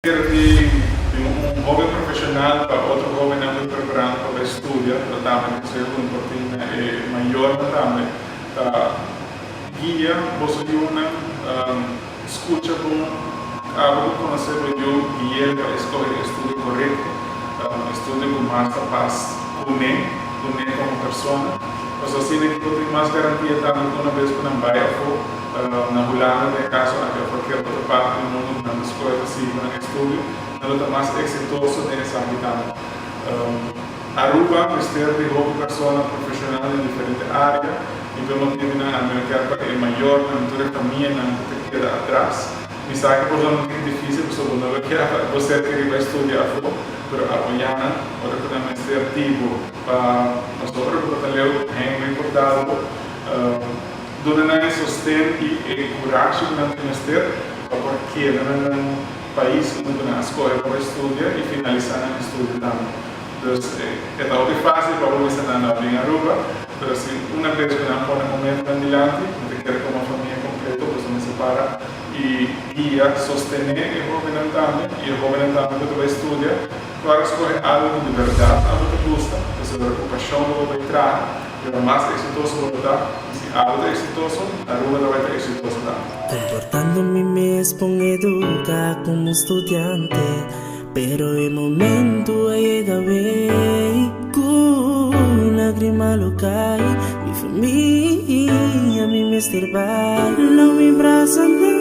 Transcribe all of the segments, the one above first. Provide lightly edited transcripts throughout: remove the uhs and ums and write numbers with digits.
Di un hoben profesional pa otro hobennan cu ta preparando pa bay studia, pero tambe conseho cu mi por tin na e mayornan tambe ta guia boso yunan, scucha bon, abo cu conoce bo yu, gui'el pa e scoge e estudio corecto, estudio cu mas ta pas cune, cune como persona, pasobra asina ki bo tin mas garantia tambe cu una bes cu nan bay afo. Na Hulanda den e kaso aki of kualkier otro parti di mundu ku nan ta skohe pa sigui ku nan estudio, nan lo ta mas eksitoso den esaki tambe. Aruba mester di hopi persona profeshonal den diferente area i pa e motibu nan ami no kier pa e mayornan, tur e famianan ku ta keda atras. Mi sa ku por ta un tin difisil pasobra bo no lo kier pa bo ser keri bai studia afó, pero apoyá nan ora ku nan mester di bo pa pasobra ora ku bo ta leu heimwee por dal bo. Duna nan e sosten i e kurashi ku nan tin mester pa por keda na nan pais unda ku nan a skohe pa bai studia i finalisá nan estudio tambe. Dus e ta hopi fásil pa bo bisa nan no bin Aruba, pero si una bes ku nan pone un meta nan dilanti, mi ta kere komo famia kompleto boso mester para i guia, sostené e hóbennan tambe i e hóbennan tambe ku ta bai studia, klaro skohe algu ku di bèrdat abo ta gusta, pasobra ku pashon lo bo bai traha. Pero mas exitoso bo ta, y si abo ta exitoso, Aruba ta bay ta exitoso tambe. Comportando mi mes bon educa como studiante Pero e momento a yega wey Cu lagrima lo cay Mi famia mi mester bay Lo mi brasa nan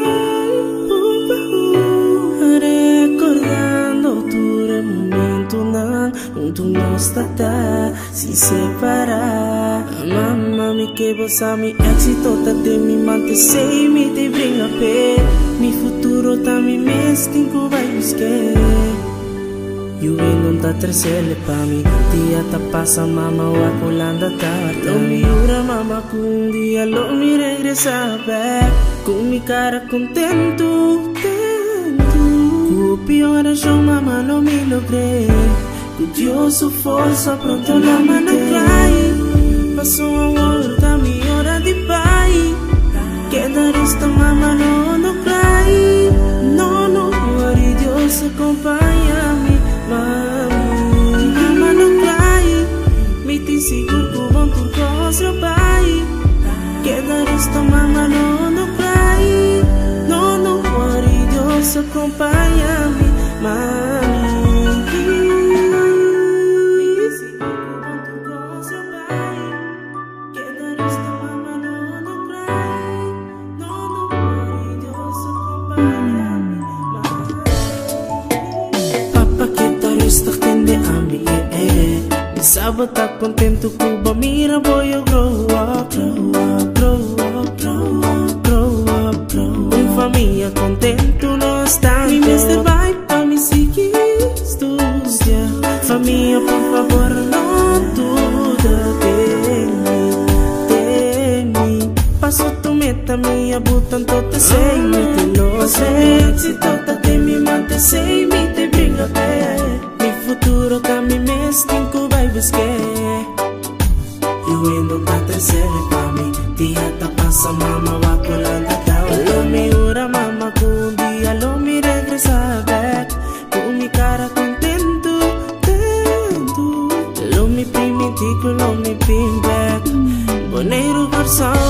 Recordando tur e momentonan Hunto nos ta ta Sin separá. Mama mi ke bo sa mi éxito ta den mi man T'esei mi te bringa p'e Mi futuro ta mi mes tin ku bai busk'é Yu e non ta tresele pa mi Dia ta pasa mama wak Hulanda ta warda Lo mi jura mama ku un dia lo mi regresá bèk Ku mi kara kontentu, tentu Ku hopi orashon mama lo mi logr'é. Cu Dios su forsa pronto lo mi no cai. Paso awor ta mi ora di bai. Keda resta mama no no crai. No no worry Dios acompaña mi mami. Mama no crai. Mi tin sigur cu bon tur cos lo bai. Keda resta mama no no crai. No no worry Dios acompaña mi mami. Papa keda rustig tende ami eh eh. Mi sa bo ta contento cu bo mira bo yo grow up, grow up, grow up, grow up, grow up, grow up. Un famia contento nos tanto. Mi mester bai pa mi sigui studia. Famia por favor no duda den mi, den mi. Paso tu meta mi a buta anto te sei mi te los Éxito ta den mi man te sei mi te bringa pe. Mi futuro ta mi mes tin cu bai buske. Yu hende ta trece pa mi. Dia ta pasa mama wak Hulanda ta Lo mi jura mama cu un dia lo mi regresa bek. Cu mi cara contento, tento. Lo mi priminti cu lo mi bin bek. Boneiru, Corsou.